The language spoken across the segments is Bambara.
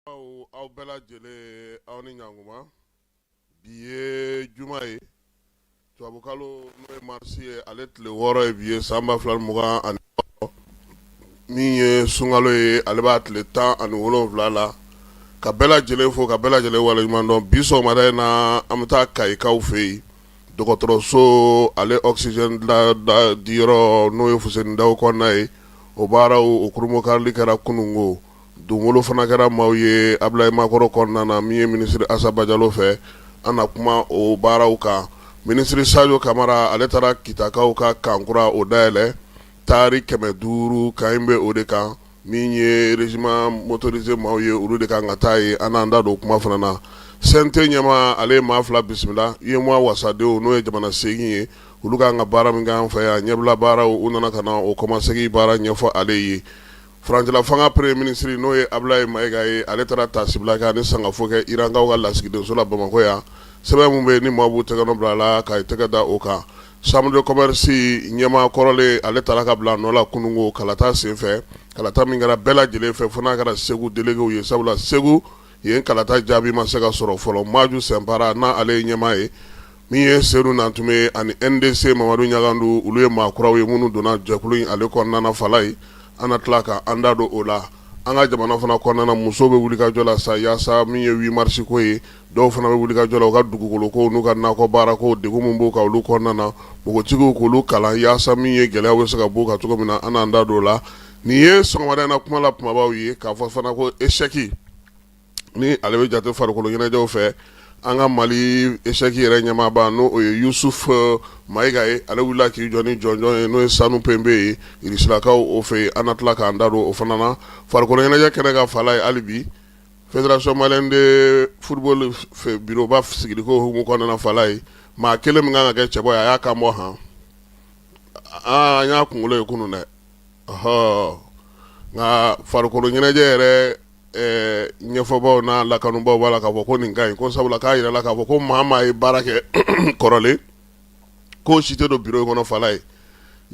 Aw bɛɛ lajɛlen, aw ni ɲankuma. Bi ye juma ye, tubabukalo n'o ye marisi ye, ale tile 6 ye bi ye, san 2026. Min ye sunkalo ye, ale b'a tile 17 la. Ka bɛɛ lajɛlen fo, ka bɛɛ lajɛlen waleɲuman dɔn. Bi sɔgɔmada in na, an bɛ taa Kayikaw fɛ yen, dɔgɔtɔrɔso ale oxygène diyɔrɔ, n'o ye Fuseni Dawu kɔnɔna ye. O baaraw, o kurunbonkarili kɛra kununko. Donwolo fana kɛra maaw ye Abulayi Makɔrɔ kɔnɔna na, min ye minisiri Asa Bajalo fɛ. An na kuma o baaraw kan. Minisiri Sajo Kamara, ale taara Kitakaw ka camp kura o dayɛlɛ, taari 500 kan in bɛ o de kan. Min ye régiment motorisé maaw ye, olu de kan ka taa yen. An n'an da don kuma fana na. CNT ɲɛmaa, ale ye maa 2 bisimila, UEMOA wasadenw, n'o ye jamana 8 ye, olu kan ka baara min kɛ an fɛ yan, ɲɛbila baaraw, u nana ka na o kɔmasegin baara ɲɛfɔ ale ye. Furancɛla fanga premier ministre, n'o ye Abulayi Mayiga ye, ale taara taasibila kɛ ani sangafo kɛ Irankaw ka lasigidenso la Bamakɔ yan. Sɛbɛn min bɛ yen ni maaw b'u tɛgɛ nɔ bila a la ka tɛgɛ da o kan. Chambre de commerce ɲɛmaa kɔrɔlen, ale taara ka bila a nɔ la kununko kalata senfɛ, kalata min kɛra bɛɛ lajɛlen fɛ, fo n'a kɛra Segu déléguéw ye, sabula Segu yen kalata jaabi ma se ka sɔrɔ fɔlɔ. Maju Sɛnpara, n'a ale ye ɲɛmaa ye, min ye Sedu Nantume ani NDC Mamadu Ɲagandu, olu ye maa kuraw ye minnu donna jɛkulu in ale kɔnɔna na. Falaye, an na tila ka an da don o la. An ka jamana fana kɔnɔna na, musow bɛ wulikajɔ la sa yaasa min ye 8 mars ko ye. Dɔw fana bɛ wulikajɔ la u ka dugukolo ko n'u ka nakɔ baara ko, degun min b'u kan olu kɔnɔna na, npogotigiw k'olu kalan yaasa min ye gɛlɛya bɛ se ka b'u kan cogo min na. An n'an da don o la. Nin ye sɔgɔmada in na kuma la kumabaw ye. K'a fɔ fana ko échec ni ale bɛ jate farikolo ɲɛnajɛw fɛ, an ka Mali échec yɛrɛ ɲɛmaaba, n'o o ye Yusuf Mayiga ye, ale wulila k'i jɔ ni jɔnjɔn ye, n'o ye sanu penpe ye Irisilakaw o fɛ yen. An na tila k'an da don o fana na farikolo ɲɛnajɛ kɛnɛ kan. Falaye, hali bi Fédération malienne de football bureau ba sigiliko hukumu kɔnɔna na, Falaye, maa kelen min kan ka kɛ cɛbɔ ye, a y'a kan bɔ han. An y'a kunkolo ye kunun dɛ. Ɔhɔ, nka farikolo ɲɛnajɛ yɛrɛ ɲɛfɔbaw n'a lakanubaw b'a la k'a fɔ ko nin ka ɲi ko sabula k'a yirala k'a fɔ ko maa maa ye baara kɛ kɔrɔlen, k'o si tɛ don bureau in kɔnɔ. Falaye,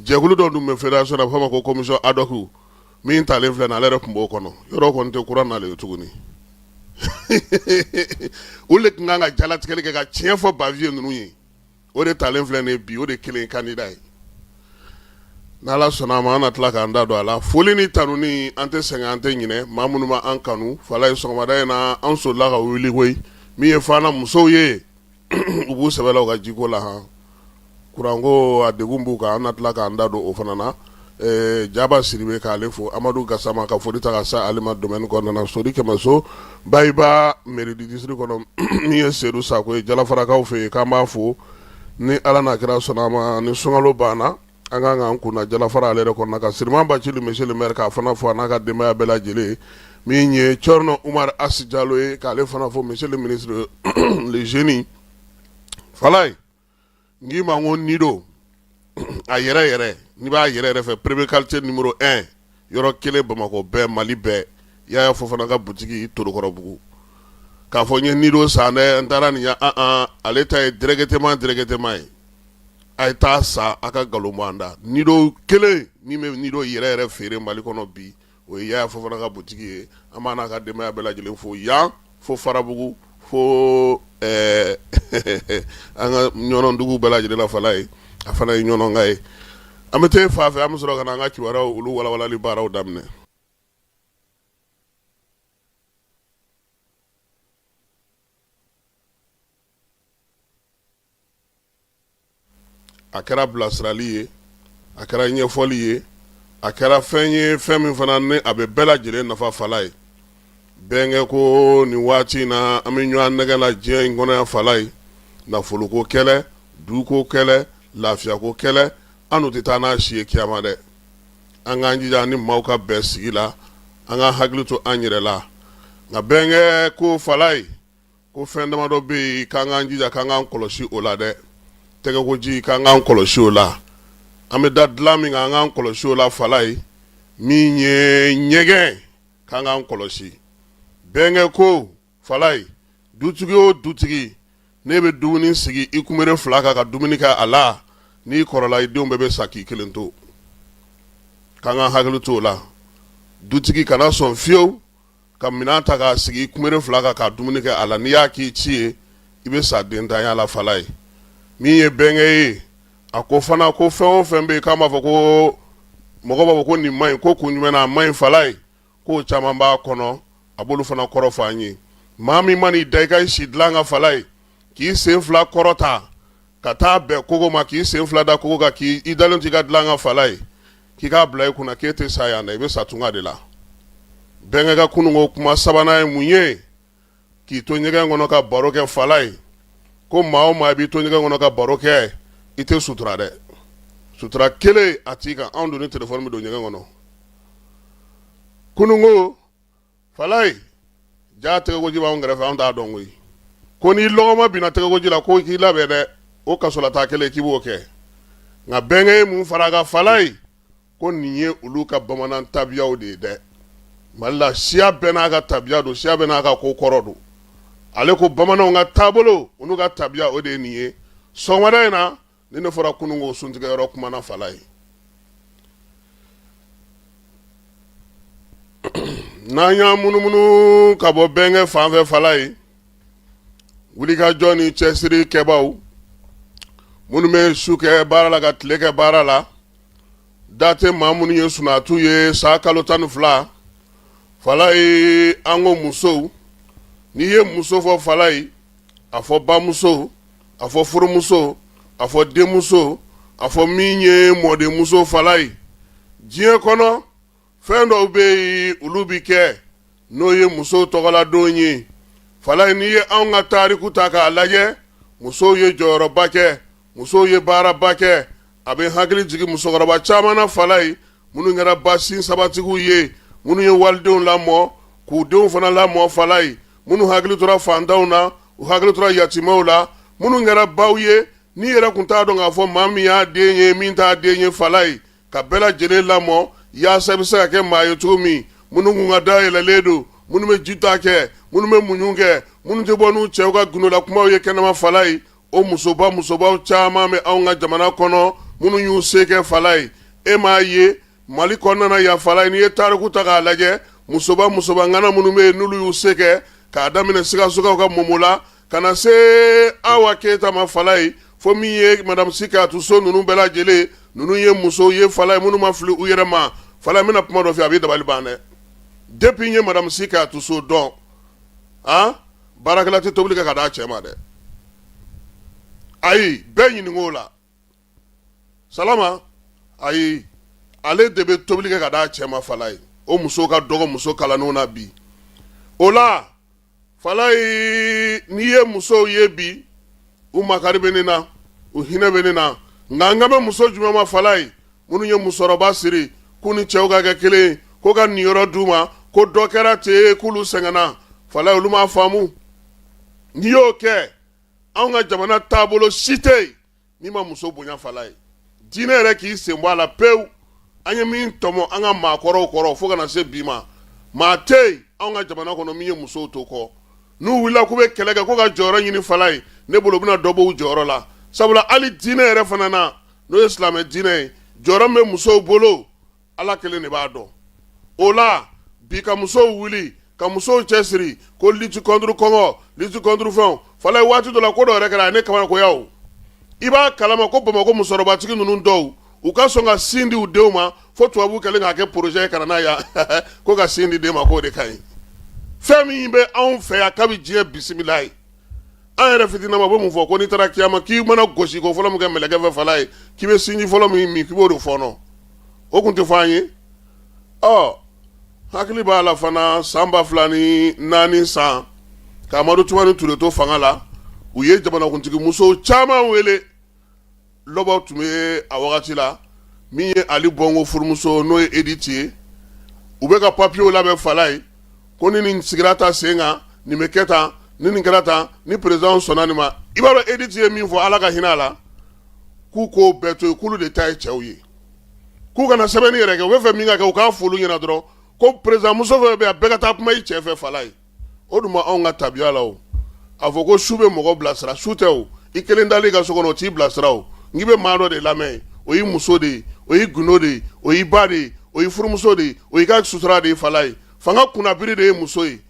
jɛkulu dɔ dun bɛ fédération na, a bɛ fɔ a ma ko commission ad hoc. Min talen filɛ nin, ale yɛrɛ tun b'o kɔnɔ. Yɔrɔ kɔni tɛ kura nalen ye tuguni. Olu de tun kan ka jalatigɛli kɛ ka tiɲɛ fɔ Bavieux ninnu ye. O de talen filɛ nin bi, o de kelen candidat ye. N'Ala sɔnna a ma, an na tila k'an da don a la. Foli ni tanuni, an tɛ sɛgɛn, an tɛ ɲinɛ maa minnu b'an kanu. Falaye, sɔgɔmada in na, an solila ka wuli koyi. Min ye Fana musow ye, u b'u sɛbɛ la u ka jiko la han. Kuranko a degun b'u kan, an na tila k'an da don o fana na. Jaba Siribe, k'ale fo. Amadu Gasama, ka foli ta ka sa ale ma domaine kɔnɔna na, Sori Kɛmɛso, Bayiba mairie du district kɔnɔ. Min ye Sedu Sako ye Jalafarakaw fɛ yen, k'an b'a fo. Ni Ala n'a kira sɔnna a ma, ni sunkalo banna, an kan k'an kunna Jalafara ale yɛrɛ kɔnɔna ka Siriman Bacili, monsieur le maire, k'a fana fo, a n'a ka denbaya bɛɛ lajɛlen. Min ye Cɔrɔnɔ Umar Asi Jalo ye, k'ale fana fo, monsieur le ministre le jeune. Falaye, n k'i ma ko Nido a yɛrɛ yɛrɛ, n'i b'a yɛrɛ yɛrɛ fɛ, premier qualité numéro 1, yɔrɔ kelen Bamakɔ bɛɛ, Mali bɛɛ, Yaya Fofana ka butigi Torokɔrɔbugu. K'a fɔ n ye Nido san dɛ, n taara nin ya, an ale ta ye directement directement ye. A ye taa san, a ka nkalon bɔ an da. Nido kelen min bɛ Nido yɛrɛ yɛrɛ feere Mali kɔnɔ bi, o ye Yaya Fofana ka butigi ye. An b'a n'a ka denbaya bɛɛ lajɛlen fo yan fo Farabugu fo an ka Ɲɔnɔdugu bɛɛ lajɛlen la. Falaye, a fana ye Ɲɔnɔnka ye. An bɛ taa fa fɛ, an bɛ sɔrɔ ka na an ka kibaruyaw olu walawalali baaraw daminɛ. A kɛra bilasirali ye, a kɛra ɲɛfɔli ye, a kɛra fɛn ye, fɛn min fana ni a bɛ bɛɛ lajɛlen nafa. Falaye, bɛnkɛ ko nin waati in na, an bɛ ɲɔgɔn nɛgɛ la diɲɛ in kɔnɔ yan. Falaye, nafoloko kɛlɛ, duko kɛlɛ, lafiyako kɛlɛ, an tɛ taa n'a si ye kiyama dɛ. An k'an jija ni maaw ka bɛn sigi la, an ka hakili to an yɛrɛ la. Nka bɛnkɛ ko, Falaye, ko fɛn damadɔ bɛ yen k'an k'an jija k'an k'an kɔlɔsi o la dɛ. Tɛgɛkoji, k'an k'an kɔlɔsi o la. An bɛ da dilan min kan, an k'an kɔlɔsi o la. Falaye, min ye ɲɛgɛn, k'an k'an kɔlɔsi. Bɛnkɛ ko, Falaye, dutigi o dutigi ne bɛ dumuni sigi i kunbere 2 kan ka dumuni kɛ a la, n'i kɔrɔla, i denw bɛɛ bɛ sa k'i kelen to. K'an k'an hakili to o la. Dutigi kana sɔn fiyewu. Ka minɛn ta k'a sigi kunbere fila kan ka dumuni kɛ a la, n'i y'a k'i ci ye, i bɛ sa dentanya la. Falaye, min ye bɛnkɛ ye, a ko fana ko fɛn o fɛn bɛ yen k'an b'a fɔ ko mɔgɔ b'a fɔ ko nin man ɲi, ko kun jumɛn na a man ɲi, Falaye, k'o caman b'a kɔnɔ, a b'olu fana kɔrɔ fɔ an ye. Maa min man'i da i ka si dilan kan, Falaye, k'i sen fila kɔrɔta ka taa bɛn kogo ma, k'i sen fila da kogo kan, k'i dalen to i ka dilan kan, Falaye, k'i k'a bila i kunna k'e tɛ sa yan dɛ, i bɛ sa tunga de la. Bɛnkɛ ka kununko kuma sabanan ye mun ye? K'i to ɲɛgɛn kɔnɔ ka baro kɛ, Falaye, ko maa o maa i b'i to ɲɛgɛn kɔnɔ ka baro kɛ, i tɛ sutura dɛ, sutura kelen a t'i kan. Anw dun ni telefɔni bɛ don ɲɛgɛn kɔnɔ kununko. Falaye, ja tɛgɛkoji b'anw kɛrɛfɛ, anw t'a dɔn koyi. Ko n'i lɔgɔma binna tɛgɛkoji la, ko k'i labɛn dɛ, o kasolata kelen k'i b'o kɛ. Nka bɛnkɛ ye mun fara a kan, Falaye? Ko nin ye olu ka bamanan tabiyaw de ye dɛ. Mali la, siya bɛɛ n'a ka tabiya don, siya bɛɛ n'a ka ko kɔrɔ don. Ale ko bamananw ka taabolo, olu ka tabiya, o de ye nin ye. Sɔgɔmada in na, ni ne fɔra kununko suntigɛyɔrɔ kumana, Falaye. N'an y'an munumunu ka bɔ bɛnkɛ fan fɛ, Falaye, wulikajɔ ni cɛsiri kɛbaw minnu bɛ su kɛ baara la ka tile kɛ baara la, da tɛ maa minnu ye sunatu ye san kalo 12, Falaye, an ko musow, n'i ye muso fɔ, Falaye, a fɔ bamuso, a fɔ furumuso, a fɔ denmuso, a fɔ min ye mɔdenmuso. Falaye, diɲɛ kɔnɔ fɛn dɔw bɛ yen, olu bɛ kɛ n'o ye musow tɔgɔladon ye. Falaye, n'i ye anw ka tariku ta k'a lajɛ, musow ye jɔyɔrɔba kɛ, musow ye baaraba kɛ. A bɛ hakili jigin musokɔrɔba caman na, Falaye, minnu kɛra basin sabatigiw ye, minnu ye walidenw lamɔ, k'u denw fana lamɔ, Falaye, minnu hakili tora fantanw na, u hakili tora yatimɛw la, minnu kɛra baw ye, n'i yɛrɛ tun t'a dɔn k'a fɔ maa min y'a den ye, min t'a den ye, Falaye, ka bɛɛ lajɛlen lamɔ yaasa i bɛ se ka kɛ maa ye cogo min. Minnu kun ka da yɛlɛlen don, minnu bɛ jita kɛ, minnu bɛ muɲu kɛ, minnu tɛ bɔ n'u cɛw ka gundola kumaw ye kɛnɛma, Falaye, o musoba musobaw caman bɛ anw ka jamana kɔnɔ, minnu y'u se kɛ, Falaye. E m'a ye Mali kɔnɔna na yan, Falaye, n'i ye tariku ta k'a lajɛ, musoba musoba ŋana minnu bɛ yen, n'olu y'u se kɛ, k'a daminɛ Sikasokaw ka Momo la ka na se Awa Keyita ma, Falaye, fo min ye Madame Si Kayatu So ninnu bɛɛ lajɛlen, ninnu ye musow ye, Falaye, minnu ma fili u yɛrɛ ma. Falaye, n bɛna kuma dɔ f'i ye, a b'i dabali ban dɛ. Depuis n ye Madame Si Kayatu So dɔn, a baarakɛla tɛ tobili kɛ ka d'a cɛ ma dɛ. Ayi, bɛɛ ɲininka o la. Salama, ayi, ale de bɛ tobili kɛ ka d'a cɛ ma, Falaye. O muso ka dɔgɔ muso kalannenw na bi. O la, Falaye, n'i ye musow ye bi, u makari bɛ ne na, u hinɛ bɛ ne na. Nka n kan bɛ muso jumɛn ma, Falaye? Minnu ye musokɔrɔba siri k'u ni cɛw ka kɛ kelen, ko ka niyɔrɔ d'u ma, ko dɔ kɛra ten k'olu sɛgɛnna, Falaye, olu m'a faamu. N'i y'o kɛ, anw ka jamana taabolo si tɛ yen n'i ma muso bonya, Falaye. Diinɛ yɛrɛ k'i sen bɔ a la pewu. An ye min tɔmɔ an ka maakɔrɔw kɔrɔ fo ka na se bi ma, maa tɛ yen anw ka jamana kɔnɔ min ye musow to kɔ. N'u wulila k'u bɛ kɛlɛ kɛ ko ka jɔyɔrɔ ɲini, Falaye, ne bolo u bɛna dɔ bɔ u jɔyɔrɔ la, sabula hali diinɛ yɛrɛ fana na, n'o ye silamɛ diinɛ ye, jɔyɔrɔ min bɛ musow bolo, Ala kelen de b'a dɔn. O la bi, ka musow wuli ka musow cɛsiri ko lutte contre kɔngɔ, lutte contre fɛnw, Falaye, waati dɔ la ko dɔ yɛrɛ kɛra a ye ne kabakoya. O i b'a kalama ko Bamakɔ musokɔrɔbatigi ninnu dɔw, u ka sɔn ka sin di u denw ma, fo tubabu kɛlen k'a kɛ projet ye ka na n'a yan ko ka sin di den ma, k'o de ka ɲi. Fɛn min bɛ anw fɛ yan kabi diɲɛ bisimila ye, an yɛrɛ fitinama bɛ mun fɔ? Ko n'i taara kiyama, k'i mana gosi ko fɔlɔ min kɛ mɛlɛkɛ fɛ, Falaye, k'i bɛ sinji fɔlɔ min min, k'i b'o de fɔɔnɔ. O tun tɛ fɔ an ye. Ɔ, hakili b'a la fana, san 2004 san, ka Amadu Tumani Ture to fanga la, u ye jamanakuntigi musow caman wele. Lɔbɔ tun bɛ a wagati la, min ye Ali Bɔngo furumuso, n'o ye Edith ye. U bɛ ka papiyew labɛn, Falaye, ko ni nin sigira ta sen kan, nin bɛ kɛ tan, ni nin kɛra tan, ni président sɔnna nin ma. I b'a dɔn Edith ye min fɔ, Ala ka hinɛ a la, k'u k'o bɛɛ to yen, k'olu de ta ye cɛw ye, k'u kana sɛbɛnni yɛrɛ kɛ, u bɛ fɛ min ka kɛ, u k'a f'olu ɲɛna dɔrɔn, ko président muso fɛn bɛ yen, a bɛɛ ka taa kuma i cɛ fɛ, Falaye. O dun ma anw ka tabiya la. O a fɔ ko su bɛ mɔgɔ bilasira, su tɛ. O i kelen dalen ka so kɔnɔ, o t'i bilasira. O n'i bɛ maa dɔ de lamɛn, o y'i muso de ye, o y'i gundo de ye, o y'i ba de ye, o y'i furumuso de ye, o y'i ka sutura de ye, Falaye. Fanga kunnabiri de ye muso ye.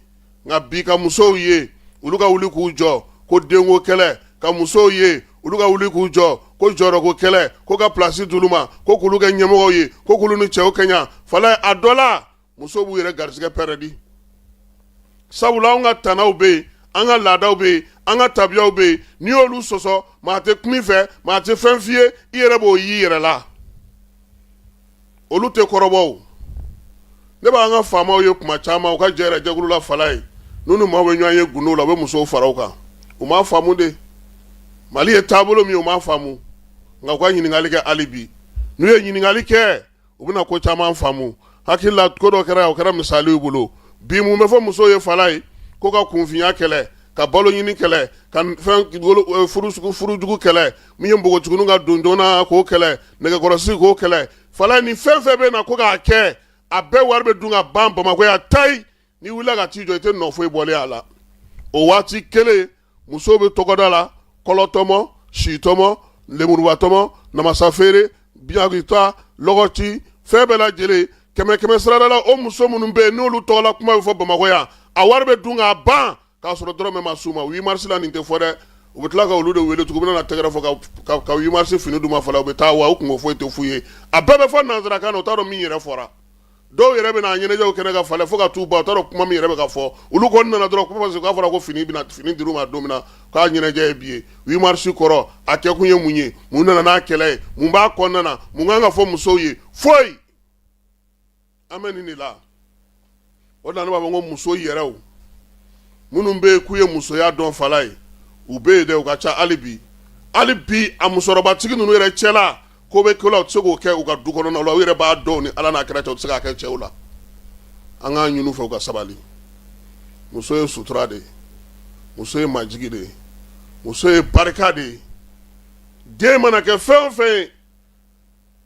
Nka bi ka musow ye olu ka wuli k'u jɔ ko denko kɛlɛ, ka musow ye olu ka wuli k'u jɔ ko jɔyɔrɔko kɛlɛ, ko ka place d'olu ma, ko k'olu kɛ ɲɛmɔgɔw ye, ko k'olu ni cɛw kɛɲɛ. Falaye, a dɔ la musow b'u yɛrɛ garisɛgɛ pɛrɛdi, sabula anw ka tanaw bɛ yen, an ka laadaw bɛ yen, an ka tabiyaw bɛ yen. N'i y'olu sɔsɔ, maa tɛ kuma i fɛ, maa tɛ fɛn f'i ye, i yɛrɛ b'o y'i yɛrɛ la. Olu tɛ kɔrɔbɔ. Ne b'an ka faamaw ye kuma caman u ka jɛrɛ jɛkulu la, Falaye, n'u ni maaw bɛ ɲɔgɔn ye gundo la, u bɛ musow fara u kan. U m'a faamu de Mali ye taabolo min, u m'a faamu. Nka u ka ɲininkali kɛ hali bi. N'u ye ɲininkali kɛ, u bɛna ko caman faamu. Hakili la ko dɔ kɛra, o kɛra misali y'u bolo. Bi mun bɛ fɔ musow ye, Falaye? Ko ka kunfinya kɛlɛ, ka balo ɲini kɛlɛ, ka fɛn furujugu kɛlɛ, min ye npogotigininw ka don joona k'o kɛlɛ, nɛgɛkɔrɔsigi k'o kɛlɛ. Falaye, ni fɛn fɛn bɛ na ko k'a kɛ, a bɛɛ wari bɛ dun ka ban Bamakɔ yan tayi. N'i wulila ka t'i jɔ, i tɛ nɔ foyi bɔlen a la. O waati kelen, musow bɛ tɔgɔda la, kɔlɔtɔmɔ, sitɔmɔ, lemuruba tɔmɔ, namasa feere, biɲakita, lɔgɔci, fɛn bɛɛ lajɛlen. Kɛmɛ kɛmɛ sarada la, o muso minnu bɛ yen, n'olu tɔgɔla kuma bɛ fɔ Bamakɔ yan, a wari bɛ dun ka ban k'a sɔrɔ dɔrɔmɛ ma s'u ma. 8 mars la, nin tɛ fɔ dɛ. U bɛ tila ka olu de wele tugun, u bɛna tɛgɛrɛ fɔ ka 8 mars fini d'u ma. Fɔlɔ, u bɛ taa wa u kunko foyi tɛ f'u ye. A bɛɛ bɛ fɔ nansarakan na, u t'a dɔn min yɛrɛ fɔra. Dɔw yɛrɛ bɛna ɲɛnajɛw kɛnɛ kan, Falaye, fo ka t'u ban, u t'a dɔn kuma min yɛrɛ bɛ ka fɔ. Olu kɔni nana dɔrɔn ko parce que k'a fɔra ko fini bɛna, fini dir'u ma don min na, k'a ɲɛnajɛ ye bi ye. 8 mars kɔrɔ, a kɛkun ye mun ye? Mun nana n'a kɛlɛ ye? Mun b'a kɔnɔna na? Mun kan ka fɔ musow ye? Foyi. An bɛ nin de la. O de la ne b'a fɔ ko muso yɛrɛw minnu bɛ yen k'u ye musoya dɔn, Falaye, u bɛ yen dɛ, u ka ca hali bi. Hali bi, a musokɔrɔbatigi ninnu yɛrɛ cɛla ko bɛ ko la, u tɛ se k'o kɛ u ka du kɔnɔna la. U yɛrɛ b'a dɔn ni Ala n'a kira cɛ, u tɛ se k'a kɛ cɛw la. An k'a ɲini u fɛ u ka sabali. Muso ye sutura de ye, muso ye majigi de ye, muso ye barika de ye. Den mana kɛ fɛn o fɛn ye,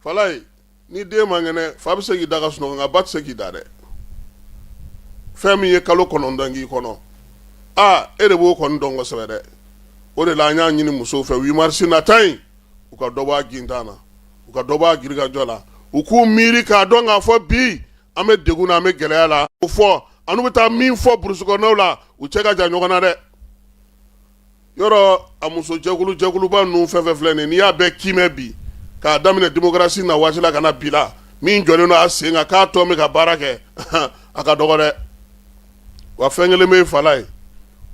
Falaye, ni den man kɛnɛ, fa bɛ se k'i da ka sunɔgɔ, nka ba tɛ se k'i da dɛ. Fɛn min ye kalo 9 k'i kɔnɔ, aa, e de b'o kɔni dɔn kosɛbɛ dɛ. O de la an y'a ɲini musow fɛ, 8 mars nata in, u ka dɔ bɔ a gintan na, u ka dɔ bɔ a girikajɔ la, u k'u miiri k'a dɔn k'a fɔ bi an bɛ degun na, an bɛ gɛlɛya la. O fɔ an'u bɛ taa min fɔ burusi kɔnɔnaw la, u cɛ ka jan ɲɔgɔn na dɛ. Yɔrɔ a muso jɛkulu jɛkuluba ninnu fɛn fɛn filɛ nin, n'i y'a bɛɛ kiimɛ bi, k'a daminɛ démocratie na waati la ka na bi la, min jɔlen don a sen kan k'a tɔn bɛ ka baara kɛ, a ka dɔgɔ dɛ. Wa fɛn kelen bɛ yen, Falaye,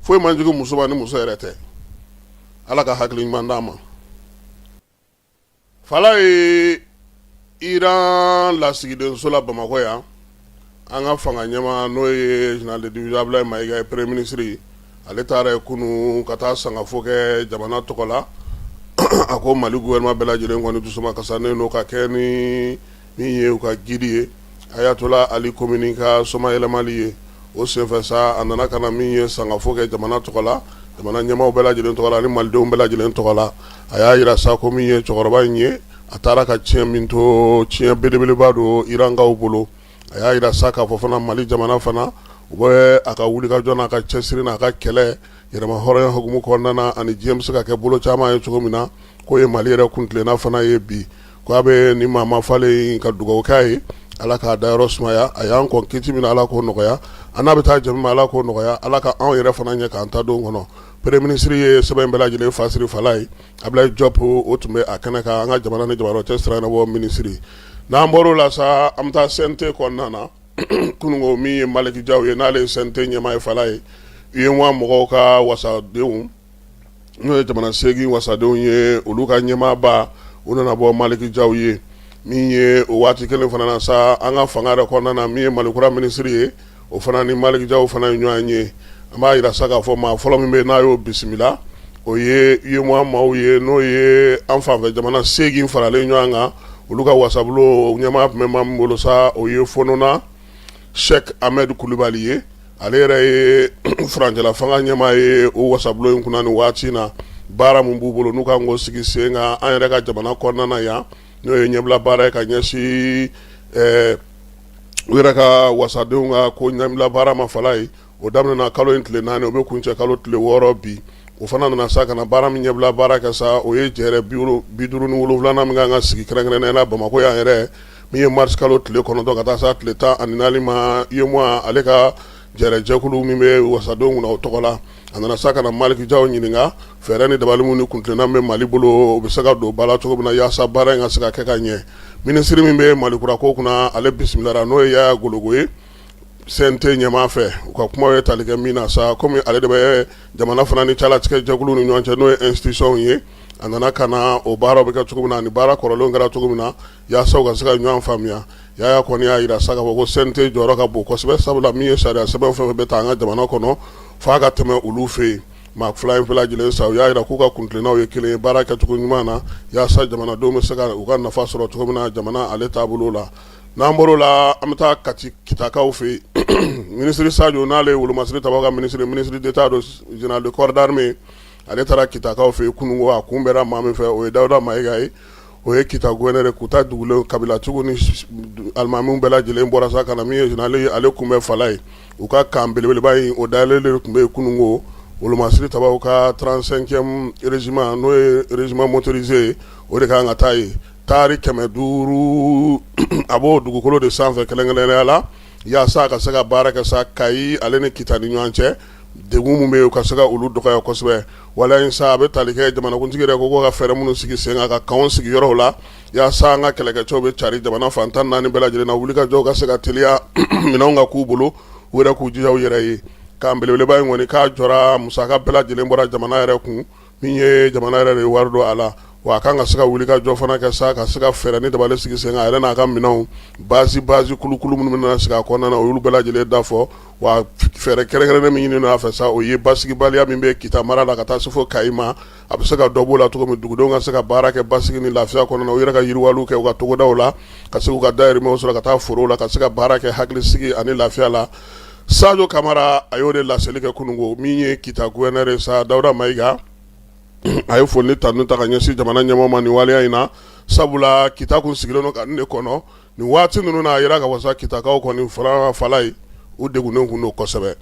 foyi man jugu muso ma ni muso yɛrɛ tɛ. Ala ka hakili ɲuman d'an ma. Falaye, Iran lasigidenso la Bamakɔ yan, an ka fanga ɲɛmaa, n'o ye général de division Abdoulaye Maïga ye, premier ministre, ale taara yen kunun ka taa sangafo kɛ jamana tɔgɔ la. A ko Mali gouvernement bɛɛ lajɛlen kɔni dusuma kasanen don ka kɛ ni min ye u ka guide ye, Ayatollah Ali Khamenei ka somayɛlɛmali ye. O senfɛ sa, a nana ka na min ye sangafo kɛ jamana tɔgɔ la, jamana ɲɛmaaw bɛɛ lajɛlen tɔgɔ la ani malidenw bɛɛ lajɛlen tɔgɔ la. A y'a jira sa ko min ye cɛkɔrɔba in ye, a taara ka tiɲɛ min to, tiɲɛ belebeleba don Irankaw bolo. A y'a jira sa k'a fɔ fana, Mali jamana fana, u bɛ a ka wulikajɔ n'a ka cɛsiri n'a ka kɛlɛ yɛrɛma hɔrɔnya hukumu kɔnɔna na, ani diɲɛ bɛ se ka kɛ bolo caman ye cogo min na, k'o ye Mali yɛrɛ kuntilenna fana ye bi. Ko a bɛ ni maa ma falen ka dugawu k'a ye, Ala k'a dayɔrɔ sumaya. A y'an kɔn kiti min na, Ala k'o nɔgɔya. An n'a bɛ taa jɛ min ma, Ala k'o nɔgɔya. Ala ka anw yɛrɛ fana ɲɛ k'an ta don kɔnɔ. Premier ministre ye sɛbɛn in bɛɛ lajɛlen fasiri, Falaye. Abdoulaye Diop, o tun bɛ a kɛnɛ kan, an ka jamana ni jamana cɛ sira ɲɛnabɔ minisiri. N'an bɔr'o la sa, an bɛ taa CNT kɔnɔna na. Kununko, min ye Malick Diaw ye, n'ale ye CNT ɲɛmaa ye, Falaye, UEMOA mɔgɔw ka wasadenw, n'o ye jamana 8 wasadenw ye, olu ka ɲɛmaaba, u nana bɔ Malick Diaw ye. Min ye o waati kelen fana na sa, an ka fanga yɛrɛ kɔnɔna na, min ye Malikura minisiri ye, o fana ni Malick Diaw fana ye ɲɔgɔn ye. An b'a jira sa k'a fɔ maa fɔlɔ min bɛ n'a y'o bisimila, o ye UEMOA maaw ye, n'o ye an fanfɛ jamana 8 faralen ɲɔgɔn kan, olu ka wasabulon ɲɛmaa tun bɛ maa min bolo sa, o ye Fonona Cheikh Ahmed Kulubali ye. Ale yɛrɛ ye furancɛla fanga ɲɛmaa ye o wasabulon in kunna nin waati na. Baara min b'u bolo n'u kan k'o sigi sen kan an yɛrɛ ka jamana kɔnɔna na yan, n'o ye ɲɛbila baara ye ka ɲɛsin u yɛrɛ ka wasadenw ka ko ɲɛbila baara ma, Falaye, o daminɛna kalo in tile 4, o bɛ kuncɛ kalo tile 6 bi. O fana nana sa ka na baara min ɲɛbila baara kɛ sa, o ye jɛrɛ 57nan min kan ka sigi kɛrɛnkɛrɛnnenya la Bamakɔ yan yɛrɛ. Min ye mars kalo tile 9 ka taa se tile 14 ma, UEMOA ale ka jɛrɛjɛkulu min bɛ wasadenw kunna o tɔgɔ la, a nana sa ka na Maliki Jaw ɲininka fɛɛrɛ ni dabali minnu ni kuntilenna bɛ Mali bolo, o bɛ se ka don ba la cogo min na yaasa baara in ka se ka kɛ ka ɲɛ. Minisiri min bɛ Mali kura ko kunna, ale bisimilara, n'o ye Yaya Gologo ye CNT ɲɛmaa fɛ. U ka kuma ye tali kɛ min na sa, kɔmi ale de bɛ jamana fana ni calatigɛ jɛkulu ni ɲɔgɔn cɛ, n'o ye institution ye, a nana ka na o baaraw bɛ kɛ cogo min na ani baara kɔrɔlenw kɛra cogo min na, yaasa u ka se ka ɲɔgɔn faamuya. Yaya kɔni y'a jira sa k'a fɔ ko CNT jɔyɔrɔ ka bon kosɛbɛ, sabula min ye sariya sɛbɛn fɛn fɛn bɛ ta an ka jamana kɔnɔ, f'a ka tɛmɛ olu fɛ yen. Maa fila in bɛɛ lajɛlen sa, u y'a jira k'u ka kuntilennaw ye kelen ye baara kɛcogo ɲuman na, yaasa jamanadenw bɛ se ka u ka nafa sɔrɔ cogo min na jamana ale taabolo la. N'an bɔr'o la, an bɛ taa Kati Kitakaw fɛ yen. Minisiri Sajo, n'ale ye wolomasiri tabaga ka minisiri, ministre d'État don, général de corps d'armée, ale taara Kitakaw fɛ yen kununko. A kunbɛnna maa min fɛ, o ye Dawuda Mayiga ye, o ye Kita gouverneur. Kuta dugulen kabilatigiw ni alimamiw bɛɛ lajɛlen bɔra sa ka na min ye général ye ale kunbɛn Falaye. U ka camp belebeleba in, o dayɛlɛlen de tun bɛ yen kununko. Wolomasiri tabaw ka 35e régiment, n'o ye régiment motorisé ye, o de ka kan ka taa yen. Taari 500 a b'o dugukolo de sanfɛ kɛrɛnkɛrɛnnenya la, yaasa ka se ka baara kɛ sa Kayi ale ni Kita ni ɲɔgɔn cɛ, degun min bɛ yen, u ka se ka olu dɔgɔya kosɛbɛ. Wala in sa, a bɛ tali kɛ jamanakuntigi yɛrɛ ko ka fɛɛrɛ minnu sigi sen kan ka campw sigi yɔrɔw la, yaasa an ka kɛlɛkɛcɛw bɛ cari jamana fan 14 bɛɛ lajɛlen na, wulikajɔw ka se ka teliya, minɛnw ka k'u bolo, u yɛrɛ k'u jija u yɛrɛ ye. Camp belebeleba in kɔni k'a jɔra, musaka bɛɛ lajɛlen bɔra jamana yɛrɛ kun. Min ye jamana yɛrɛ de ye wari don a la, wa a kan ka se ka wuli ka jɔ fana kɛ sa ka se ka fɛɛrɛ ni dabali sigi sen kan, a yɛrɛ n'a ka minɛnw base kulukulu minnu bɛna sigi a kɔnɔna na, o y'olu bɛɛ lajɛlen da fɔ. Wa fɛɛrɛ kɛrɛnkɛrɛnnen min ɲini a fɛ sa, o ye basigibaliya min bɛ Kita mara la ka taa se fo Kayi ma, a bɛ se ka dɔ b'o la cogo min, dugudenw ka se ka baara kɛ basigi ni lafiya kɔnɔna na, u yɛrɛ ka yiriwaliw kɛ u ka togodaw la, ka se k'u ka dayirimɛw sɔrɔ ka taa forow la, ka se ka baara kɛ hakilisigi ani lafiya la. Sajo Kamara, a y'o de laseli kɛ kununko. Min ye Kita gouverneur ye sa, Dawuda Mayiga, a ye foli ni tanu ta ka ɲɛsin jamana ɲɛmɔgɔ ma nin waleya in na, sabula Kita kun sigilen don ka nin de kɔnɔ nin waati ninnu na. A yira ka fɔ sa, Kitakaw kɔni fara Falaye, u degunnen kun don kosɛbɛ.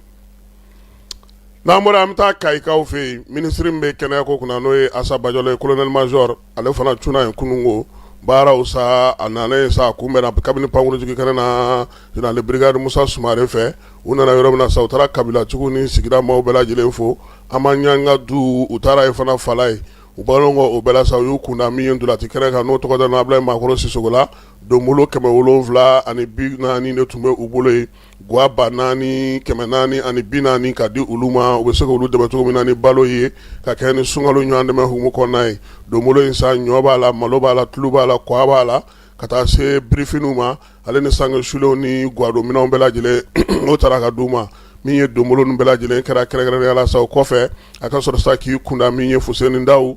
N'an bɔra, an bɛ taa Kayikaw fɛ yen. Minisiri min bɛ kɛnɛyako kunna, n'o ye Asa Bajalo ye, colonel major, ale fana cunna yen kununko baaraw sa. A nalen sa, a kunbɛnna kabini pankurunjigin kɛnɛ na général de brigade Musa Sumare fɛ. U nana yɔrɔ min na sa, u taara kabilatigiw ni sigida maaw bɛɛ lajɛlen fo. An ma ɲanga du, u taara yen fana Falaye. U bɔlen kɔ o bɛɛ la sa, u y'u kunda min ye ntolaci kɛnɛ kan, n'o tɔgɔ da Abulayi Makɔrɔ Sisoko la. Donbolo 740 de tun bɛ u bolo yen, gwa 4440 ka di olu ma, u bɛ se k'olu dɛmɛ cogo min na ni balo ye, ka kɛ ni sunkalo ɲɔgɔn dɛmɛ hukumu kɔnɔna ye. Donbolo in sa, ɲɔ b'a la, malo b'a la, tulu b'a la, kɔgɔ b'a la, ka taa se birifiniw ma, ale ni sange sulenw ni gwadonminɛnw bɛɛ lajɛlen, o taara ka d'u ma. Min ye donbolo ninnu bɛɛ lajɛlen kɛra kɛrɛnkɛrɛnnenya la sa, o kɔfɛ a ka sɔrɔ sa k'i kunda min ye Fuseni Dawu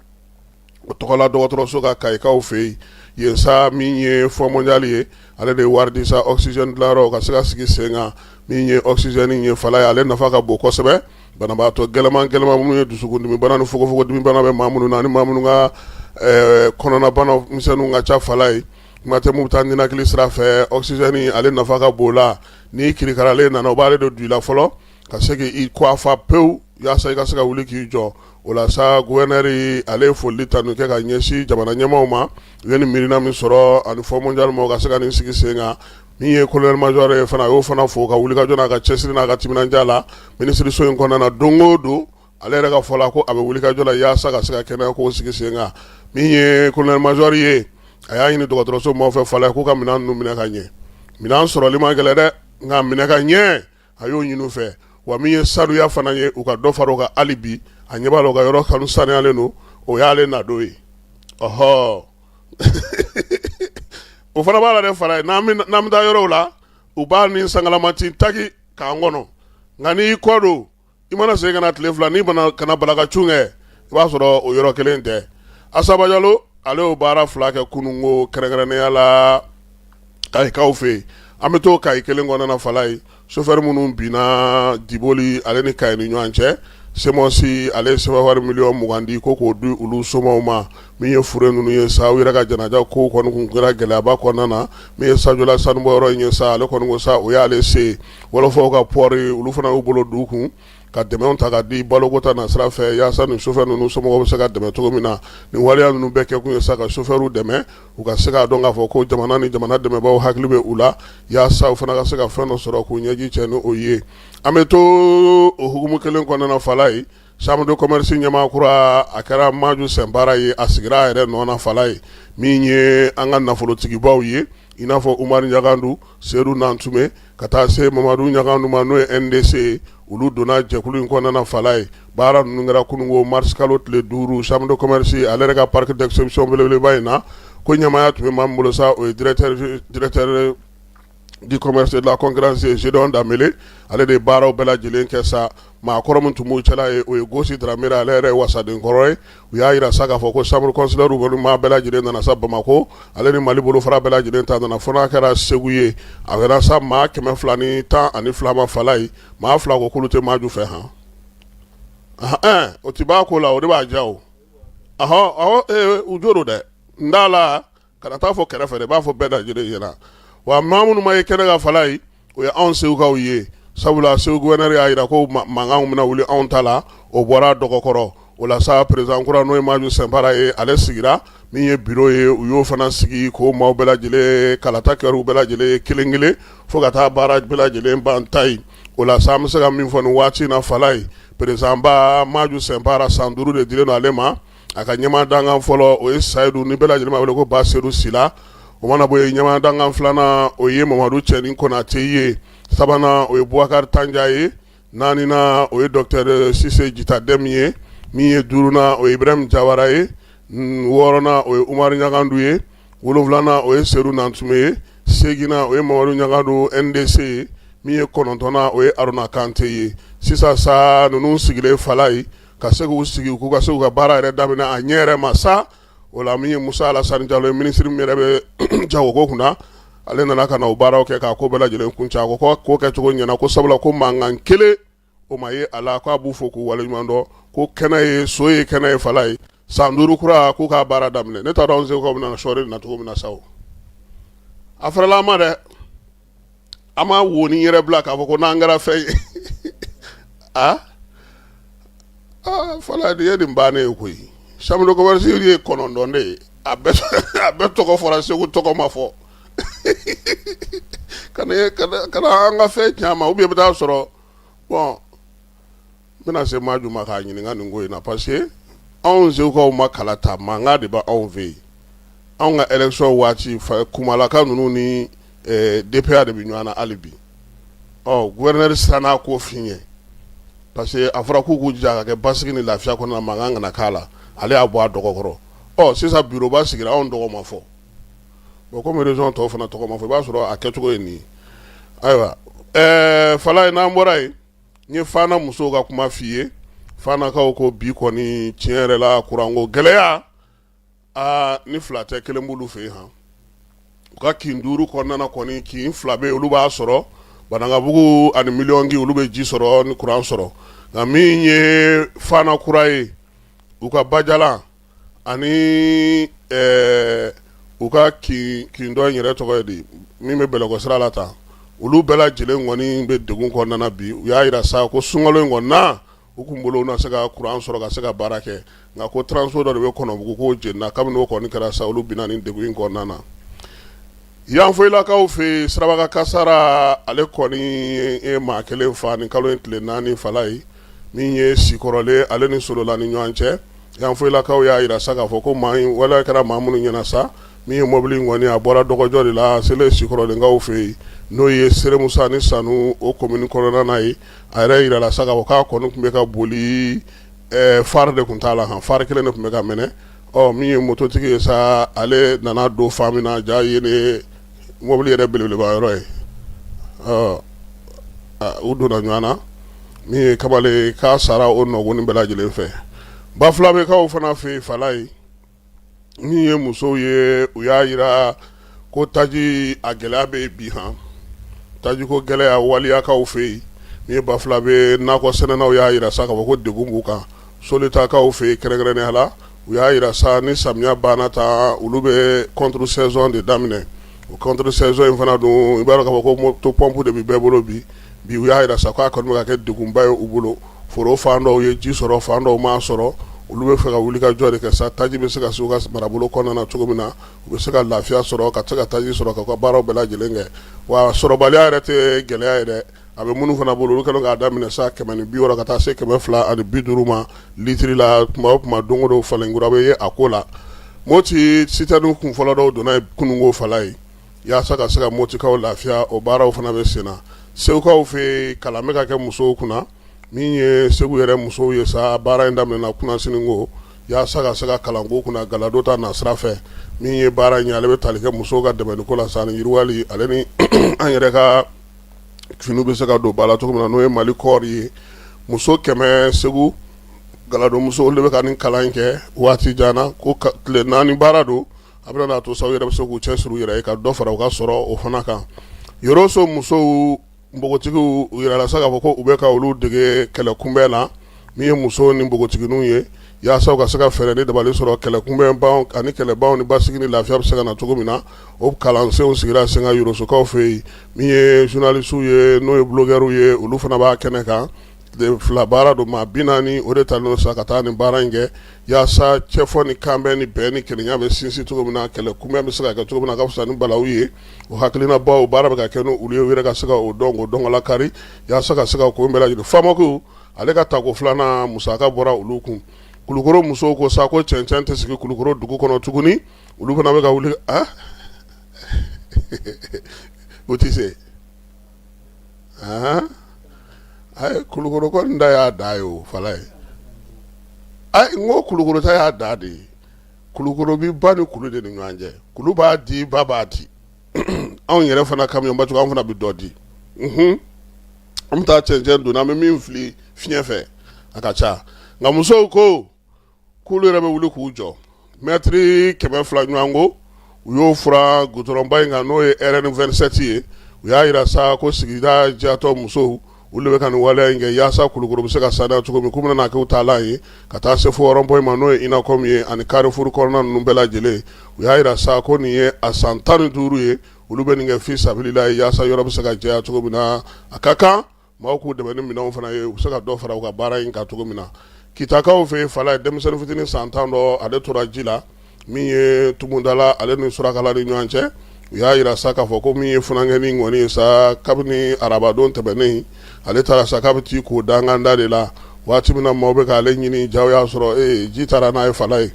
o tɔgɔla dɔgɔtɔrɔso ka Kayikaw fɛ yen. Yen sa, min ye Fonds mondial ye, ale de ye wari di sa oxygène dilanyɔrɔ ka se ka sigi sen kan. Min ye oxygène ye Falaye, ale nafa ka bon kosɛbɛ. Banabaatɔ gɛlɛman gɛlɛman minnu ye dusukundimibana ni fogofogodimibana bɛ maa minnu na, ani maa minnu ka kɔnɔnabana misɛnninw ka ca Falaye, kuma tɛ mun bɛ taa ninakili sira fɛ, oxygène ale nafa ka bon la. N'i kirikaralen nana, o b'ale de don i la fɔlɔ ka se k'i kɔ fa pewu, yaasa i ka se ka wuli k'i jɔ. O la sa, gouverneur ale ye foli tanu kɛ ka ɲɛsin jamana ɲɛmaaw ma, u ye nin miirina min sɔrɔ ani Fonds mondial ma, ka se ka nin sigi sen kan. Min ye colonel major ye fana, a y'o fana fo ka wulikajɔ n'a ka cɛsiri n'a ka timinandiya la minisiriso in kɔnɔna na. Don o don, ale yɛrɛ ka fɔ la ko a bɛ wulikajɔ la yaasa ka se ka kɛnɛya ko sigi sen kan. Min ye colonel major ye, a y'a ɲini dɔgɔtɔrɔso maaw fɛ Falaye k'u ka minɛn ninnu minɛ ka ɲɛ. Minɛn sɔrɔli man gɛlɛn dɛ, nka minɛ ka ɲɛ, a y'o ɲini u fɛ. Wa min ye sanuya fana ye, u ka dɔ fara o kan hali bi. A ɲɛ b'a la, u ka yɔrɔ kanu sanuyalen don, o y'ale nadon ye. Ɔhɔ, o fana b'a la dɛ Falaye. N'an bɛ taa yɔrɔw la, u b'a ni sangalamati taki k'an kɔnɔ, nka n'i kɔ don, i mana segin ka na tile 2, n'i kana bala ka cun kɛ, i b'a sɔrɔ o yɔrɔ kelen tɛ. Asa Bajalo, ale y'o baara fila kɛ kununko, kɛrɛnkɛrɛnnenya la Kayikaw fɛ yen. An bɛ to Kayi kelen kɔnɔna na Falaye, sofɛri minnu binna Diboli ale ni Kayi ni ɲɔgɔn cɛ, SEMOS ale ye sefa wari miliyɔn 20 di ko k'o di olu somaw ma. Min ye fure ninnu ye sa, u yɛrɛ ka janaja ko kɔni kun kɛra gɛlɛyaba kɔnɔna na. Min ye Sajola sanubɔyɔrɔ in ye sa, ale kɔni ko sa o y'ale se. Wɔlɔfɔw ka pɔri, olu fana y'u bolo d'u kun. ka dɛmɛw ta ka di baloko ta nasira fɛ yaasa nin sofɛri ninnu somɔgɔw bɛ se ka dɛmɛ cogo min na. Nin waleya ninnu bɛɛ kɛkun ye sa ka sofɛriw dɛmɛ, u ka se k'a dɔn k'a fɔ ko jamana ni jamana dɛmɛbaaw hakili bɛ u la, yaasa u fana ka se ka fɛn dɔ sɔrɔ k'u ɲɛji cɛ ni o ye. An bɛ to o hukumu kelen kɔnɔna na, Falaye, chambre de commerce ɲɛmaa kura, a kɛra Maju Sɛnpara ye. A sigira a yɛrɛ nɔ na, Falaye, min ye an ka nafolotigibaw ye, i n'a fɔ Umaru Ɲagandu, Sedu Nantume, ka taa se Mamadu Ɲagandu ma, n'o ye NDC ye. Olu donna jɛkulu in kɔnɔna na, Falaye. Baara ninnu kɛra kununko mars kalo tile 5, chambre de commerce ale yɛrɛ ka parc d'exposition belebeleba in na. Ko ɲɛmaaya tun bɛ maa min bolo sa, o ye directeur du commerce et de la concurrence Gédéon Danbele. Ale de ye baaraw bɛɛ lajɛlen kɛ sa. Maakɔrɔ min tun b'u cɛla ye, o ye Gosi Dramé, ale yɛrɛ ye wasaden kɔrɔ ye. U y'a jira sa k'a fɔ ko chambre consulaire kɔni maa bɛɛ lajɛlen nana sa Bamakɔ, ale ni Mali bolofara bɛɛ lajɛlen ta nana, fo n'a kɛra Segu ye. A kɛra sa maa 212 ma, Falaye. Maa 2 ko k'olu tɛ Maju fɛ han. O tɛ b'a ko la, o de b'a diya o. U jo don dɛ, n t'a la kana taa fɔ kɛrɛfɛ dɛ, i b'a fɔ bɛɛ lajɛlen ɲɛna. Wa maa minnu ma ye kɛnɛ kan, Falaye, o ye anw Segukaw ye, sabula Segu gouverneur y'a jira ko mankan bɛna wuli anw ta la, o bɔra dɔgɔkɔrɔ. O la sa, président kura, n'o ye Maju Sɛnpara ye, ale sigira. Min ye bureau ye, u y'o fana sigi k'o maaw bɛɛ lajɛlen kalata kɛra u bɛɛ lajɛlen kelen kelen fo ka taa baara bɛɛ lajɛlen ban ta ye. O la sa, an bɛ se ka min fɔ nin waati in na, Falaye, président ba Maju Sɛnpara, san 5 de dilen don ale ma. A ka ɲɛmaa dankan fɔlɔ, o ye Sayidu, ni bɛɛ lajɛlen b'a wele ko Ba Sedu Sila. O mana bɔ yen, ɲɛmaa dankan filanan, o ye Mamadu Cɛnin Konate ye. Sabanan, o ye Bubakari Tanja ye. Naaninan, o ye docteur Sise Jita Dɛmu ye. Min ye duurunan, o ye Ibrahim Jawara ye. Wɔɔrɔnan, o ye Umaru Ɲagandu ye. Wolonwulanan, o ye Sedu Nantume ye. Seginnan, o ye Mamadu Ɲagandu NDC ye. Min ye kɔnɔntɔnnan, o ye Aruna Kante ye. Sisan sa, ninnu sigilen, Falaye, ka se k'u sigi k'u ka se k'u ka baara yɛrɛ daminɛ a ɲɛ yɛrɛ ma sa. O la, min ye Musa Alasani Jalo ye, minisiri min yɛrɛ bɛ jagoko kunna, ale nana ka na o baaraw kɛ k'a ko bɛɛ lajɛlen kuncɛ. A ko ko kɛcogo ɲɛna, ko sabula ko mankan kelen o ma ye a la, k'a b'u fo k'u waleɲuman dɔn, ko kɛnɛ ye so ye, kɛnɛ ye, Falaye. San 5 kura, k'u k'a baara daminɛ. Ne t'a dɔn anw Segukaw bɛna sɔɔri na cogo min na sa. O a farala an ma dɛ, an ma wo ni yɛrɛ bila k'a fɔ ko n'an kɛra fɛn ye. Aa Falaye, nin ye nin bannen ye koyi. Chambre de commerce ye 9 de ye, a bɛɛ tɔgɔ fɔra, Segu tɔgɔ ma fɔ. Kana an ka fɛn tiɲɛ a ma, ou bien i bɛ taa sɔrɔ, bon, n bɛna se Maju ma k'a ɲininka nin ko in na, parce que anw Segukaw ma kala ta, mankan de bɛ anw fɛ yen. Anw ka élection waati, kumalaka ninnu ni DPA de bɛ ɲɔgɔn na hali bi. Ɔ gouverneur siranna ko fin ɲɛ, parce que a fɔra k'u k'u jija ka kɛ basigi ni lafiya kɔnɔna, mankan kana k'a la. Ale y'a bɔ a dɔgɔkɔrɔ. Ɔ sisan bureau ba sigira, anw tɔgɔ ma fɔ. Bon, komi région tɔw fana tɔgɔ ma fɔ, i b'a sɔrɔ a kɛcogo ye nin ye. Ayiwa, Falaye, n'an bɔra yen, n ye Fana musow ka kuma f'i ye. Fanakaw ko bi kɔni, tiɲɛ yɛrɛ la, kuranko gɛlɛya, aa, ni fila tɛ, kelen b'olu fɛ yen han. U ka kin 5 kɔnɔna na kɔni, kin 2 bɛ yen, olu b'a sɔrɔ, Banankabugu ani Miliyɔnki, olu bɛ ji sɔrɔ ni kuran sɔrɔ. Nka min ye Fana kura ye, u ka Bajalan ani u ka kin dɔ in yɛrɛ tɔgɔ ye di, min bɛ Bɛlɛkɔ sira la tan, olu bɛɛ lajɛlen kɔni bɛ degun kɔnɔna na bi. U y'a jira sa ko sunkalo in kɔni na, u kun bolo u na se ka kuran sɔrɔ ka se ka baara kɛ, nka ko transfo dɔ de bɛ Kɔnɔbugu k'o jenina. Kabini o kɔni kɛra sa, olu binna nin degun in kɔnɔna na. Yanfolilakaw fɛ yen, siraba kasara, ale kɔni ye maa kelen fa nin kalo in tile 4, Falaye, min ye Sikɔrɔlen ale ni Solola ni ɲɔgɔn cɛ. Yanfolilakaw y'a jira sa k'a fɔ ko maa in waleya kɛra maa minnu ɲɛna sa, min ye mobili in kɔni, a bɔra dɔgɔjɔ de la, a selen Sikɔrɔlenkaw fɛ yen, n'o ye Seremusa ni Sanu, o commune kɔnɔna na ye. A yɛrɛ jirala sa k'a fɔ k'a kɔni tun bɛ ka boli, phare de tun t'a la han, phare kelen de tun bɛ ka mɛnɛ. Ɔ min ye mototigi ye sa, ale nana don fan min na, ja yen de mobili yɛrɛ belebeleba yɔrɔ ye. Ɔ u donna ɲɔgɔn na, min ye kamalen k'a sara o nɔgɔnin bɛɛ lajɛlen fɛ. Bafulabekaw fana fɛ yen, Falaye, min ye musow ye, u y'a jira ko taji a gɛlɛya bɛ bi han, tajiko gɛlɛya waliyakaw fɛ yen. Min ye Bafulabe nakɔ sɛnɛnaw y'a jira sa k'a fɔ ko degun b'u kan. Solitakaw fɛ yen, kɛrɛnkɛrɛnnenya la, u y'a jira sa ni samiya banna ta, olu bɛ contre saison de daminɛ. O contre saison in fana dun, i b'a dɔn k'a fɔ ko moto pompe de bɛ bɛɛ bolo bi bi. U y'a jira sa k'a kɔni bɛ ka kɛ degunba ye u bolo. Foro fan dɔw ye ji sɔrɔ, fan dɔw m'a sɔrɔ. Olu bɛ fɛ ka wuli ka jɔ de kɛ sa, taji bɛ se ka se u ka marabolo kɔnɔna na cogo min na, u bɛ se ka lafiya sɔrɔ, ka se ka taji sɔrɔ ka ka baaraw bɛɛ lajɛlen kɛ. Wa sɔrɔbaliya yɛrɛ tɛ gɛlɛya ye dɛ. A bɛ minnu fana bolo, olu kɛlen k'a daminɛ sa 160 ka taa se 250 ma litiri la. Tuma o tuma, don o don, falenkura bɛ ye a ko la. Moti citerne kun fɔlɔ dɔw donna kununko fala ye yaasa ka se ka Motikaw lafiya. O baaraw fana bɛ sen na Segukaw fɛ yen. Kalan bɛ ka kɛ musow kunna. Min ye Segu yɛrɛ musow ye sa, baara in daminɛna kunasini ko yaasa ka se ka kalanko kunna Galado ta nasira fɛ. Min ye baara in ye, ale bɛ tali kɛ musow ka dɛmɛko la sa ni yiriwali, ale ni an yɛrɛ ka finiw bɛ se ka don ba la cogo min na, n'o ye Mali kɔɔri ye. Muso 100, Segu Galado musow, olu de bɛ ka nin kalan in kɛ waati jan na, ko tile 4 baara don. A bɛna n'a to sa, u yɛrɛ bɛ se k'u cɛ siri u yɛrɛ ye, ka dɔ fara u ka sɔrɔ o fana kan. Yoroso musow, npogotigiw, u yirala sa k'a fɔ ko u bɛ ka olu dege kɛlɛ kunbɛn la. Min ye muso ni npogotigininw ye, yaasa u ka se ka fɛɛrɛ ni dabali sɔrɔ kɛlɛ kunbɛn ani kɛlɛbaw ni basigi ni lafiya bɛ se ka na cogo min na, o kalansenw sigira sen kan Yorosokaw fɛ yen. Min ye journalistew ye, n'o ye blogueurw ye, olu fana b'a kɛnɛ kan. 2 baara don, maa 40 o de talen sa ka taa nin baara in kɛ, yaasa cɛfɔ ni kanbɛn ni bɛn ni kelenya bɛ sinsin cogo min na, kɛlɛ kunbɛn bɛ se ka kɛ cogo min na, ka fisa ni balawu ye. O hakilinabaw, baara bɛ ka kɛ n'olu ye, u yɛrɛ ka se ka o dɔn, k'o dɔn lakari, yaasa ka se ka ko bɛɛ lajɛlen. FAMAC, ale ka tako filanan musaka bɔra olu kun. Kulukoro musow ko sa ko cɛncɛn tɛ sigi Kulukoro dugu kɔnɔ tuguni. Olu fana bɛ ka wuli. O tɛ se. Ayi, Kulukoro kɔni da y'a da ye, o fala ye. Ayi, n ko Kulukoro ta y'a da de ye. Kulukoro bɛ ba ni kulu de ni ɲɔgɔn cɛ. Kulu b'a di, ba b'a di. Anw yɛrɛ fana kamiyɔnba cogo, anw fana bɛ dɔ di. An bɛ taa cɛncɛn don, an bɛ min fili fiɲɛ fɛ, a ka ca. Nka musow ko k'olu yɛrɛ bɛ wuli k'u jɔ. Mɛtiri 200 ɲɔgɔn ko, u y'o furan gudɔrɔnba in kan, n'o ye RN 27 ye. U y'a jira sa ko sigida jatɔ musow, olu de bɛ ka nin waleya in kɛ yaasa Kulukoro bɛ se ka saniya cogo min, k'u bɛna k'u taalan ye ka taa se fo rond-point ma, n'o ye UNACOM ye, ani Carrefour kɔnɔna ninnu bɛɛ lajɛlen. U y'a jira sa ko nin ye a san 15 ye, olu bɛ nin kɛ fi sabilila ye, yaasa yɔrɔ bɛ se ka jɛya cogo min na. A ka kan maaw k'u dɛmɛ ni minɛnw fana ye, u bɛ se ka dɔ fara u ka baara in kan cogo min na. Kitakaw fɛ yen, fala ye, denmisɛnnin fitinin san 10 dɔ, ale tora ji la. Min ye Tumudala, ale ni Surakala ni ɲɔgɔn cɛ. U y'a jira sa k'a fɔ ko min ye funankɛnin kɔni ye sa, kabini arabadon tɛmɛnen, ale taara sa k'a bɛ t'i ko danganda de la. Waati min na maaw bɛ k'ale ɲini, jaw y'a sɔrɔ ee ji taara n'a ye, fala ye.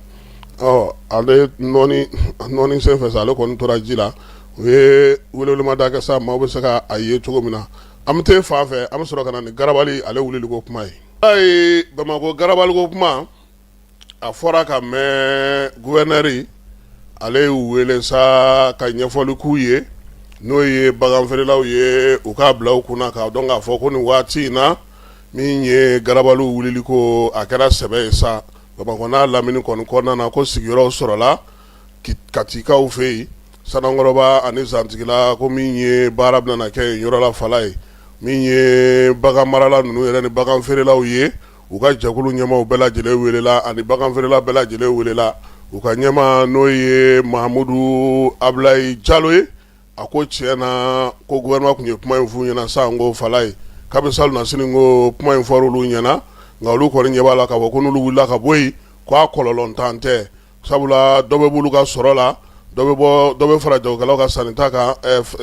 Ɔ ale nɔɔni senfɛ sa, ale kɔni tora ji la. U ye welewelemada kɛ sa, maaw bɛ se ka a ye cogo min na. An bɛ taa fan fɛ, an bɛ sɔrɔ ka na ni garabali ale wuliliko kuma ye. Ayi, Bamakɔ garabaliko kuma a fɔra ka mɛn. Gouverneur, ale y'u wele sa ka ɲɛfɔli k'u ye, n'o ye baganfeerelaw ye, u k'a bila u kunna k'a dɔn k'a fɔ ko nin waati in na, min ye garabaliw wuliliko, a kɛra sɛbɛ ye sa Bamakɔ n'a lamini kɔni kɔnɔna na, ko sigiyɔrɔw sɔrɔla Katikaw fɛ yen, Sanankɔrɔba ani Zantigila, ko min ye baara bɛna kɛ yen yɔrɔ la, fala ye. Min ye bagan marala ninnu yɛrɛ ni bagan feerelaw ye, u ka jɛkulu ɲɛmaaw bɛɛ lajɛlen welela, ani bagan feerela bɛɛ lajɛlen welela. U ka ɲɛmaa, n'o ye Mahamudu Abulayi Jalo ye, a ko tiɲɛ na ko gouvernement tun ye kuma in f'u ɲɛna sa, n ko fala ye, kabi salon na sini ko kuma in fɔra olu ɲɛna. Nka olu kɔni ɲɛ b'a la k'a fɔ ko n'olu wulila ka bɔ yen, k'a kɔlɔlɔntan tɛ, sabula dɔ bɛ b'olu ka sɔrɔ la, dɔ bɛ bɔ, dɔ bɛ fara jagokɛlaw ka sannita kan,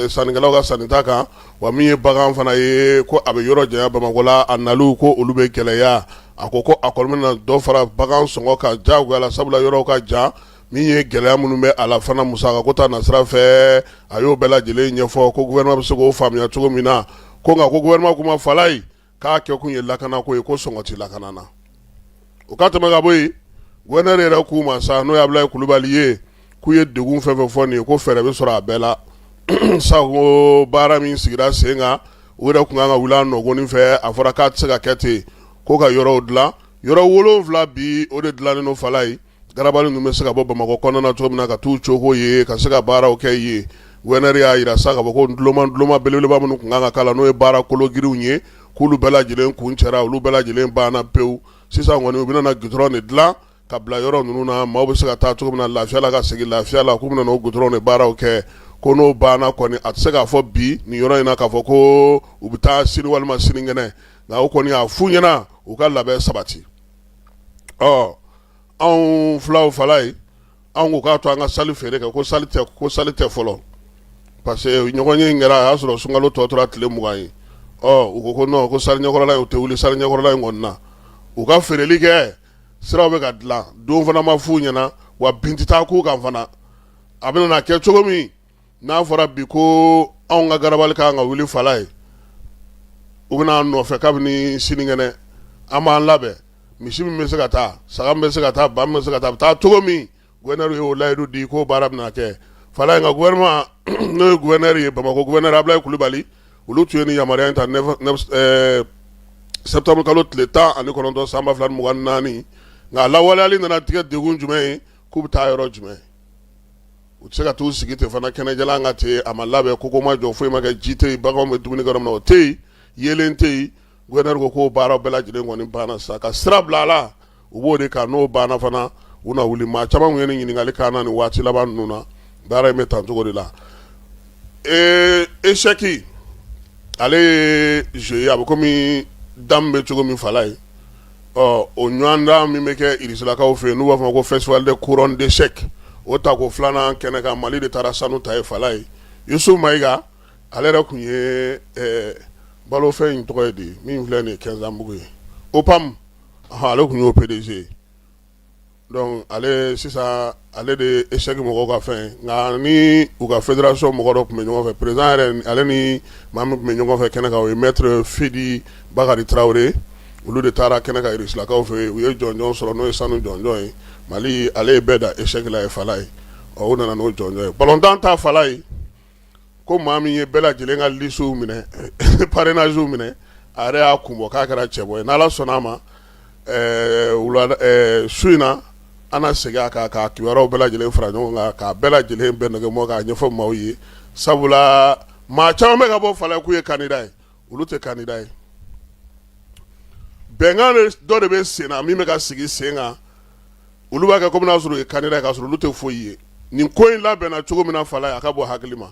sannikɛlaw ka sannita kan. Wa min ye bagan fana ye, ko a bɛ yɔrɔ janya Bamakɔ la, a naliw ko olu bɛ gɛlɛya. A ko ko a kɔni bɛna dɔ fara bagan sɔngɔ kan diyagoya la, sabula yɔrɔw ka jan. Min ye gɛlɛya minnu bɛ a la fana, musaka ko ta nasira fɛ, a y'o bɛɛ lajɛlen ɲɛfɔ, ko gouvernement bɛ se k'o faamuya cogo min na. Ko nka ko gouvernement kuma, fala ye, k'a kɛ kun ye lakanako ye, ko sɔngɔ tɛ lakana na. O ka tɛmɛ ka bɔ yen, gouverneur yɛrɛ k'u ma sa, n'o ye Abulayi Kulubali ye, k'u ye degun fɛn fɛn fɔ nin ye, ko fɛɛrɛ bɛ sɔrɔ a bɛɛ la sa. Ko baara min sigira sen kan, u yɛrɛ tun kan ka wuli a nɔgɔnin fɛ. A fɔra k'a tɛ se ka kɛ ten, ko ka yɔrɔw dilan. Yɔrɔ 7 bi, o de dilannen don, fala ye, garabali ninnu bɛ se ka bɔ Bamakɔ kɔnɔna na cogo min na, ka t'u cogo ye, ka se ka baaraw kɛ yen. Gouverneur y'a jira sa k'a fɔ ko duloma belebeleba minnu tun kan ka k'a la, n'o ye baara kologirinw ye, k'olu bɛɛ lajɛlen kuncɛra, olu bɛɛ lajɛlen banna pewu. Sisan kɔni, u bɛna na goudron de dilan ka bila yɔrɔ ninnu na, maaw bɛ se ka taa cogo min na lafiya la, ka segin lafiya la. K'u bɛna o goudron de baaraw kɛ. Ko n'o banna kɔni, a tɛ se k'a fɔ bi nin yɔrɔ in na k'a fɔ ko u bɛ taa sini walima sinikɛnɛ. Nka o kɔni y'a f'u ɲɛna u ka labɛn sabati. Ɔ, anw filaw Falaye, anw ko k'a to an ka sali feere kɛ, ko sali tɛ, ko sali tɛ fɔlɔ, parce que ɲɔgɔnye in kɛra, a y'a sɔrɔ sunkalo tɔ tora tile 20 ye. Ɔ, u ko ko non, ko sali ɲɛkɔrɔla in, u tɛ wuli sali ɲɛkɔrɔla in kɔni na, u ka feereli kɛ. Siraw bɛ ka dilan, don fana ma f'u ɲɛna, wa bin tɛ taa k'u kan fana. A bɛna kɛ cogo min n'a fɔra bi ko anw ka garabali kan ka wuli Falaye, u bɛna nɔfɛ kabini sinikɛnɛ. An b'an labɛn, misi min bɛ se ka taa, saga min bɛ se ka taa, ba min bɛ se ka taa, a bɛ taa cogo min. Gouverneur y'o layidu di k'o baara bɛna kɛ Falaye. Nka gouvernement, n'o ye gouverneur ye, Bamakɔ gouverneur Abulayi Kulubali, olu tun ye nin yamaruya in ta septembre kalo tile 19 san 2024. Nka a lawaleyali nana tigɛ degun jumɛn ye? K'u bɛ taa yɔrɔ jumɛn? U tɛ se ka t'u sigi ten fana kɛnɛjalan kan ten, a ma labɛn, koko ma jɔ, foyi ma kɛ, ji tɛ yen, baganw bɛ dumuni kɛ yɔrɔ min na, o tɛ yen, yeelen tɛ yen. Gouverneur ko k'o baaraw bɛɛ lajɛlen kɔni banna sisan, ka sira bila a la, u b'o de kan. N'o banna fana, u na wuli. Maa caman tun ye nin ɲininkali k'an na nin waati laban ninnu na, baara in bɛ tan cogo de la. Ee, échec, ale ye jeu ye, a bɛ komi dame bɛ cogo min Falaye. Ɔ, o ɲɔgɔndan min bɛ kɛ irisilakaw fɛ yen, n'u b'a fɔ ko festival de couronne d'échec, o tako filanan kɛnɛ kan, Mali de taara sanu ta ye Falaye. Yusuf Mayiga, ale yɛrɛ tun ye balofɛn in tɔgɔ ye di min filɛ nin ye, Kɛnzanbugu ye, OPAM, ale tun y'o PDG ye. Donc ale sisan, ale de ye échec mɔgɔw ka fɛn. Nka ni u ka fédération mɔgɔ dɔ tun bɛ ɲɔgɔn fɛ, président yɛrɛ, ale ni maa min tun bɛ ɲɔgɔn fɛ kɛnɛ kan, o ye maître Fidi Bakari Tarawele. Olu de taara kɛnɛ kan irisilakaw fɛ yen, u ye jɔnjɔn sɔrɔ, n'o ye sanu jɔnjɔn ye. Mali, ale ye bɛɛ da échec la ye Falaye. Ɔ, u nana n'o jɔnjɔn ye. Balontan ta Falaye, ko maa min ye bɛɛ lajɛlen ka listew minɛ, parrainagew minɛ, a yɛrɛ y'a kun bɔ k'a kɛra cɛbɔ ye. N'Ala sɔnna a ma, wula su in na, an na segin a kan k'a kibaruyaw bɛɛ lajɛlen fara ɲɔgɔn kan, k'a bɛɛ lajɛlen bɛɛ nɛgɛmɔ, k'a ɲɛfɔ maaw ye. Sabula maa caman bɛ ka bɔ Falaye k'u ye candidat ye, olu tɛ candidat ye. Bɛnkan dɔ de bɛ sen na min bɛ ka sigi sen kan, olu b'a kɛ komi n'a sɔrɔ u ye candidat ye, k'a sɔrɔ olu tɛ foyi ye. Nin ko in labɛnna cogo min na Falaye, a ka bɔ hakili ma.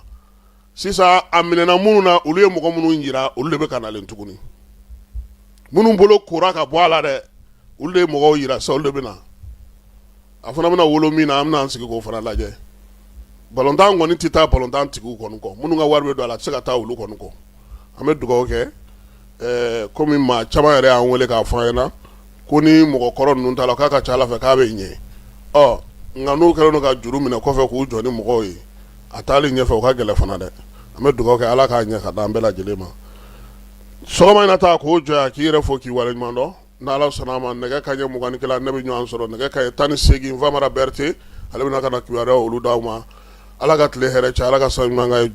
Sisan a minɛna minnu na, olu ye mɔgɔ minnu jira, olu de bɛ ka nalen tuguni. Minnu bolo kora ka bɔ a la dɛ, olu de ye mɔgɔw jira sisan, olu de bɛ na. A fana bɛna wolo min na, an bɛna an sigi k'o fana lajɛ. Balontan kɔni tɛ taa balontan tigiw kɔni kɔ, minnu ka wari bɛ don a la, a tɛ se ka taa olu kɔni kɔ. An bɛ dugawu kɛ, komi maa caman yɛrɛ y'an wele k'a fɔ an ɲɛna ko ni mɔgɔ kɔrɔ ninnu t'a la, k'a ka ca Ala fɛ k'a bɛ ɲɛ. Ɔ, nka n'u kɛlen don ka juru minɛ kɔfɛ k'u jɔ ni mɔgɔw ye, a taali ɲɛfɛ o ka gɛlɛn fana dɛ. An bɛ dugawu kɛ, Ala k'a ɲɛ ka d'an bɛɛ lajɛlen ma. Sɔgɔma in na ta k'o jɔ yan, k'i yɛrɛ fo, k'i waleɲuman dɔn. N'Ala sɔnna a ma, nɛgɛ kanɲɛ 21 ne bɛ ɲɔgɔn sɔrɔ, nɛgɛ kanɲɛ 18, Famara Berete, ale bɛna ka na kibaruyaw olu d'aw ma. Ala ka tile hɛrɛ cɛ, Ala ka san ɲuman k'an ye.